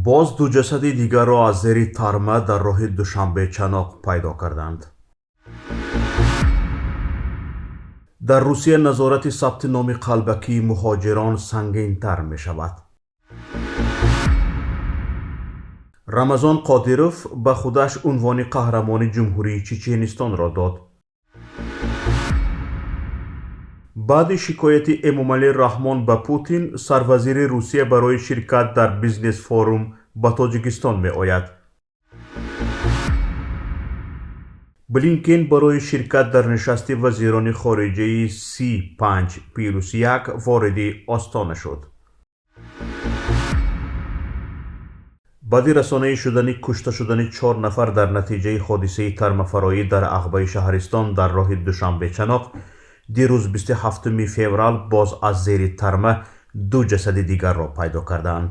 Боз ду ҷасади дигарро аз зери тарма дар роҳи Душанбе-Чаноқ пайдо карданд. Дар Русия назорати сабти номи қалбакии муҳоҷирон сангинтар мешавад. Рамазон Қодиров ба худаш унвони қаҳрамони Ҷумҳурии Чеченистонро дод. Баъди шикояти Эмомалӣ Раҳмон ба Путин, сарвазири Русия барои ширкат дар бизнес-форум ба Тоҷикистон меояд. Блинкен барои ширкат дар нишасти вазирони хориҷаи С5+1 вориди Остона шуд. Баъди расонаӣ шудани кушта шудани чор нафар дар натиҷаи ҳодисаи тармафароӣ дар Ағбаи шаҳристон дар роҳи Душанбе-Чаноқ, дирӯз 27 феврал боз аз зери тарма ду ҷасади дигарро пайдо кардаанд.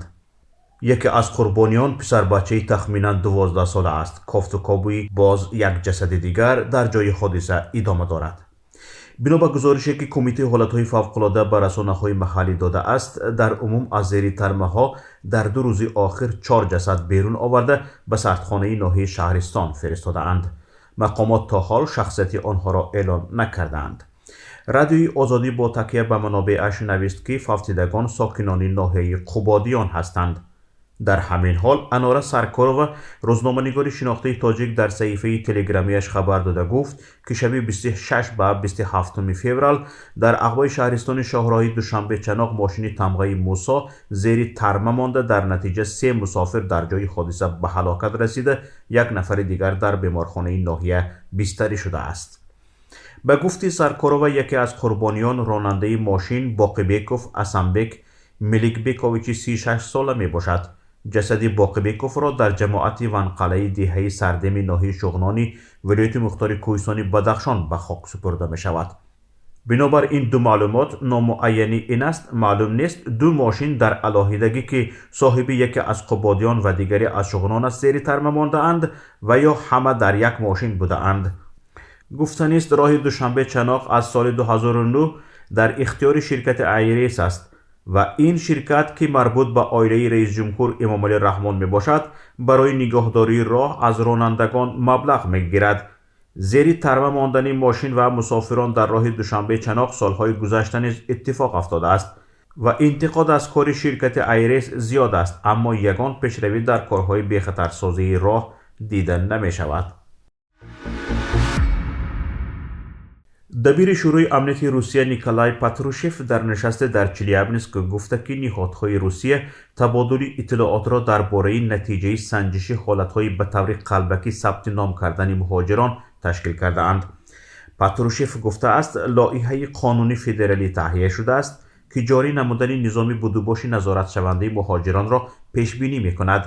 Яке аз қурбониён писарбачаи тахминан 12сола аст. Кофтукобии боз як ҷасади дигар дар ҷои ҳодиса идома дорад. Бино ба гузорише, ки Кумитаи ҳолатҳои фавқулода ба расонаҳои маҳаллӣ додааст, дар умум аз зери тармаҳо дар ду рӯзи охир чор ҷасад берун оварда, ба сардхонаи ноҳияи шаҳристон фиристодаанд. Мақомот то ҳол шахсияти онҳоро эълон накардаанд. Радиои Озодӣ бо такя ба манобеаш навист, ки фавтидагон сокинони ноҳияи Қубодиён ҳастанд. Дар ҳамин ҳол Анора Саркорова, рӯзноманигори шинохтаи тоҷик, дар саҳифаи телеграмияш хабар дода гуфт, ки шаби 26 ба 27 феврал дар Ағбаи шаҳристони шоҳроҳи Душанбе-Чаноқ мошини тамғаи Мусо зери тарма монда, дар натиҷа се мусофир дар ҷои ҳодиса ба ҳалокат расида, як нафари дигар дар беморхонаи ноҳия бистарӣ шудааст. Ба гуфти Саркорова, яке аз қурбониён ронандаи мошин Боқибеков Асанбек Меликбековичи 36сола мебошад. Ҷасади Боқибековро дар ҷамоати Ванқалаи деҳаи Сардеми ноҳияи Шуғнони вилояти мухтори Кӯҳистони Бадахшон ба хок супурда мешавад. Бинобар ин ду маълумот номуайянӣ ин аст, маълум нест, ду мошин дар алоҳидагӣ, ки соҳиби яке аз Қубодиён ва дигаре аз Шуғнон аст, зери тарма мондаанд ва ё ҳама дар як мошин будаанд. Гуфтанист, роҳи Душанбе-Чаноқ аз соли 2009 дар ихтиёри ширкати Айрес аст ва ин ширкат, ки марбут ба оилаи раисҷумҳур Эмомалӣ Раҳмон мебошад, барои нигоҳдории роҳ аз ронандагон маблағ мегирад. Зери тарма мондани мошин ва мусофирон дар роҳи Душанбе-Чаноқ солҳои гузашта низ иттифоқ афтодааст ва интиқод аз кори ширкати Айрес зиёд аст, аммо ягон пешравӣ дар корҳои бехатарсозии роҳ дида намешавад. Дабири Шӯрои амнияти Русия Николай Патрушев дар нишасте дар Челябинск гуфта, ки ниҳодҳои Русия табодули иттилоотро дар бораи натиҷаи санҷиши ҳолатҳои ба таври қалбакӣ сабти ном кардани муҳоҷирон ташкил кардаанд. Патрушев гуфтааст, лоиҳаи қонуни федералӣ таҳия шудааст, ки ҷорӣ намудани низоми будубоши назоратшавандаи муҳоҷиронро пешбинӣ мекунад.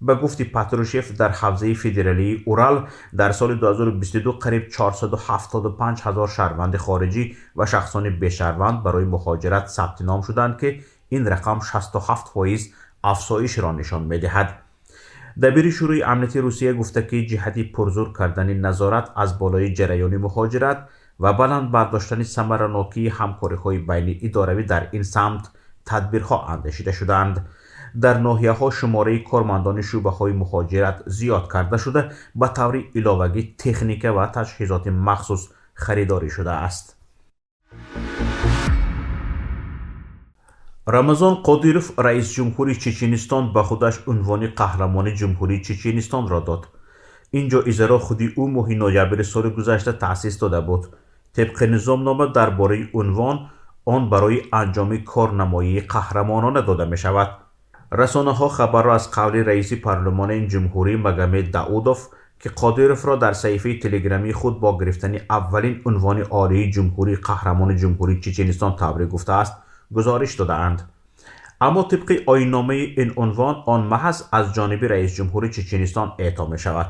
Ба гуфти Патрушев, дар ҳавзаи федералии Урал дар соли 2022 қариб 475 ҳазор шаҳрванди хориҷӣ ва шахсони бешаҳрванд барои муҳоҷират сабти ном шуданд, ки ин рақам 67% афзоишро нишон медиҳад. Дабири Шӯрои амнияти Русия гуфта, ки ҷиҳати пурзур кардани назорат аз болои ҷараёни муҳоҷират ва баланд бардоштани самаранокии ҳамкориҳои байниидоравӣ дар ин самт тадбирҳо андешида шудаанд. Дар ноҳияҳо шумораи кормандони шӯъбаҳои муҳоҷират зиёд карда шуда, ба таври иловагӣ техника ва таҷҳизоти махсус харидорӣ шудааст. Рамазон Қодиров, раисҷумҳури Чеченистон, ба худаш унвони қаҳрамони Ҷумҳурии Чеченистонро дод. Ин ҷоизаро худи ӯ моҳи ноябри соли гузашта таъсис дода буд. Тибқи низомнома дар бораи унвон, он барои анҷоми корнамоии қаҳрамонона дода мешавад. Расонаҳо хабарро аз қавли раиси парлумони ин ҷумҳурӣ Магомед Даудов, ки Қодировро дар саҳифаи телеграмии худ бо гирифтани аввалин унвони олии ҷумҳурӣ қаҳрамони Ҷумҳурии Чеченистон табрик гуфтааст, гузориш додаанд. Аммо тибқи оинномаи ин унвон, он маҳз аз ҷониби раисҷумҳури Чеченистон эъто мешавад.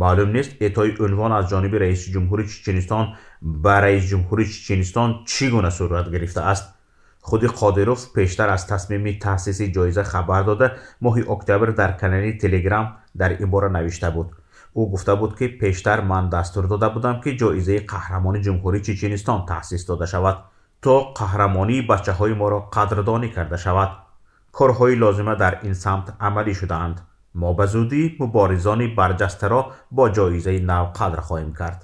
Маълум нест, эътои унвон аз ҷониби раисҷумҳури Чеченистон ба раисҷумҳури Чеченистон чӣ гуна сурат гирифтааст. Худи Қодиров пештар аз тасмими таъсиси ҷоиза хабар дода, моҳи октябр дар канали Телеграм дар ин бора навишта буд. Ӯ гуфта буд, ки пештар ман дастур дода будам, ки ҷоизаи қаҳрамони Ҷумҳурии Чеченистон таъсис дода шавад, то қаҳрамонии бачаҳои моро қадрдонӣ карда шавад. Корҳои лозима дар ин самт амалӣ шудаанд. Мо ба зудӣ муборизони барҷастаро бо ҷоизаи нав қадр хоҳем кард.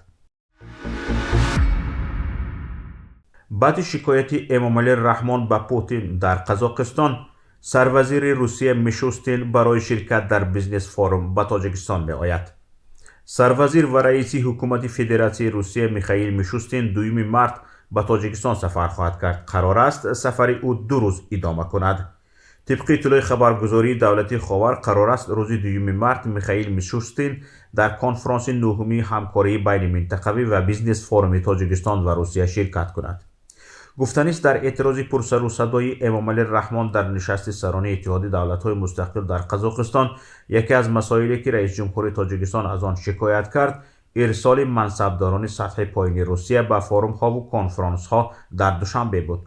Баъди шикояти Эмомалӣ Раҳмон ба Путин дар Қазоқистон, сарвазири Русия Мишустин барои ширкат дар бизнес-форум ба Тоҷикистон меояд. Сарвазир ва раиси ҳукумати Федератсияи Русия Михаил Мишустин 2 март ба Тоҷикистон сафар хоҳад кард. Қарор аст сафари ӯ 2 рӯз идома кунад. Тибқи иттилои хабаргузории давлати Ховар, қарор аст рӯзи 2 март Михаил Мишустин дар конфронси 9-уми ҳамкории байниминтақавӣ ва бизнес-форуми Тоҷикистон ва Русия ширкат кунад. Гуфтанист, дар эътирози пурсарусадои Эмомалӣ Раҳмон дар нишасти сарони Иттиҳоди давлатҳои мустақил дар Қазоқистон, яке аз масоиле ки раисҷумҳури Тоҷикистон аз он шикоят кард, ирсоли мансабдорони сатҳи поёни Русия ба форумҳову конфронсҳо дар Душанбе буд.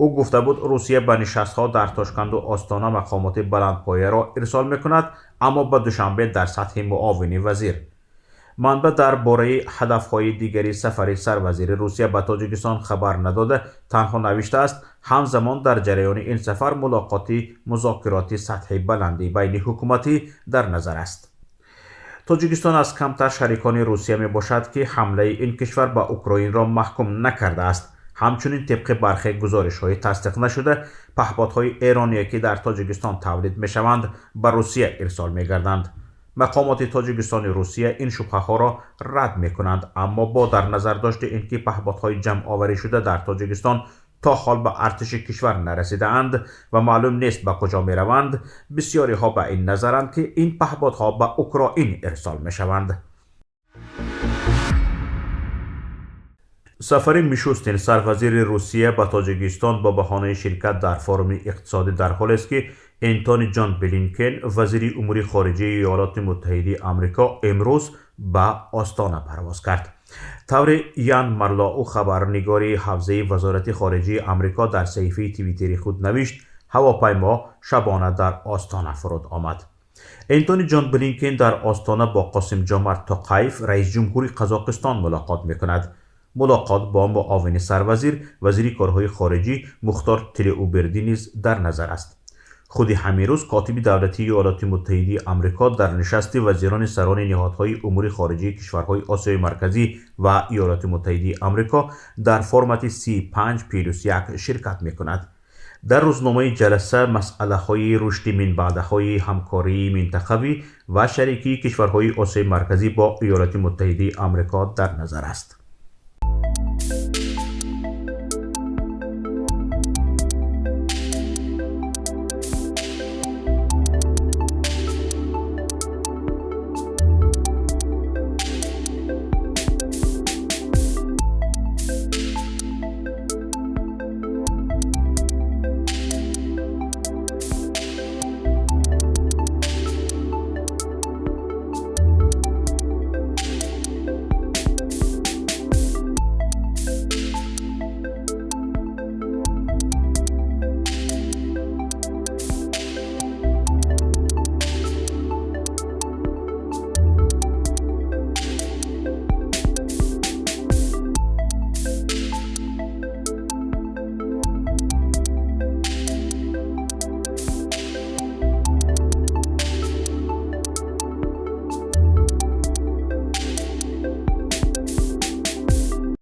Ӯ гуфта буд, Русия ба нишастҳо дар Тошканду Остона мақомоти баландпояро ирсол мекунад, аммо ба Душанбе дар сатҳи муовини вазир. Манбаъ дар бораи ҳадафҳои дигари сафари сарвазири Русия ба Тоҷикистон хабар надода, танҳо навиштааст, ҳамзамон дар ҷараёни ин сафар мулоқоти музокироти сатҳи баланди байниҳукуматӣ дар назар аст. Тоҷикистон аз камтар шарикони Русия мебошад, ки ҳамлаи ин кишвар ба Украинро маҳкум накардааст. Ҳамчунин тибқи бархе гузоришҳои тасдиқ нашуда, паҳбодҳои эроние ки дар Тоҷикистон тавлид мешаванд, ба Русия ирсол мегарданд. Мақомоти Тоҷикистони Русия ин шубҳаҳоро рад мекунанд, аммо бо дар назар дошти ин ки паҳбодҳои ҷамъоварӣ шуда дар Тоҷикистон то ҳол ба артиши кишвар нарасидаанд ва маълум нест ба куҷо мераванд, бисёриҳо ба ин назаранд, ки ин паҳбодҳо ба Украин ирсол мешаванд. Сафари Мишустин, сарвазири Русия, ба Тоҷикистон бо баҳонаи ширкат дар форуми иқтисодӣ дар ҳолест, ки Энтони Ҷон Блинкен, вазири умури хориҷаи Иёлоти Муттаҳидаи Амрико, имрӯз ба Остона парвоз кард. Тавре Ян Марлоу, хабарнигори ҳавзаи вазорати хориҷаи Амрико, дар саҳифаи Твиттери худ навишт, ҳавопаймо шабона дар Остона фуруд омад. Энтони Ҷон Блинкен дар Остона бо Қосимҷомарт Тоқаев, раисҷумҳури Қазоқистон, мулоқот мекунад. Мулоқот бо муовини сарвазир, вазири корҳои хориҷӣ Мухтор Тилеубердӣ низ дар назар аст. Худи ҳамин рӯз котиби давлатии Иёлоти Муттаҳидаи Амрико дар нишасти вазирони сарони ниҳодҳои умури хориҷии кишварҳои Осиёи Марказӣ ва Иёлоти Муттаҳидаи Амрико дар формати 35+1 ширкат мекунад. Дар рӯзномаи ҷаласа масъалаҳои рушди минбаъдаҳои ҳамкории минтақавӣ ва шарикии кишварҳои Осиёи Марказӣ бо Иёлоти Муттаҳидаи Амрико дар назар аст.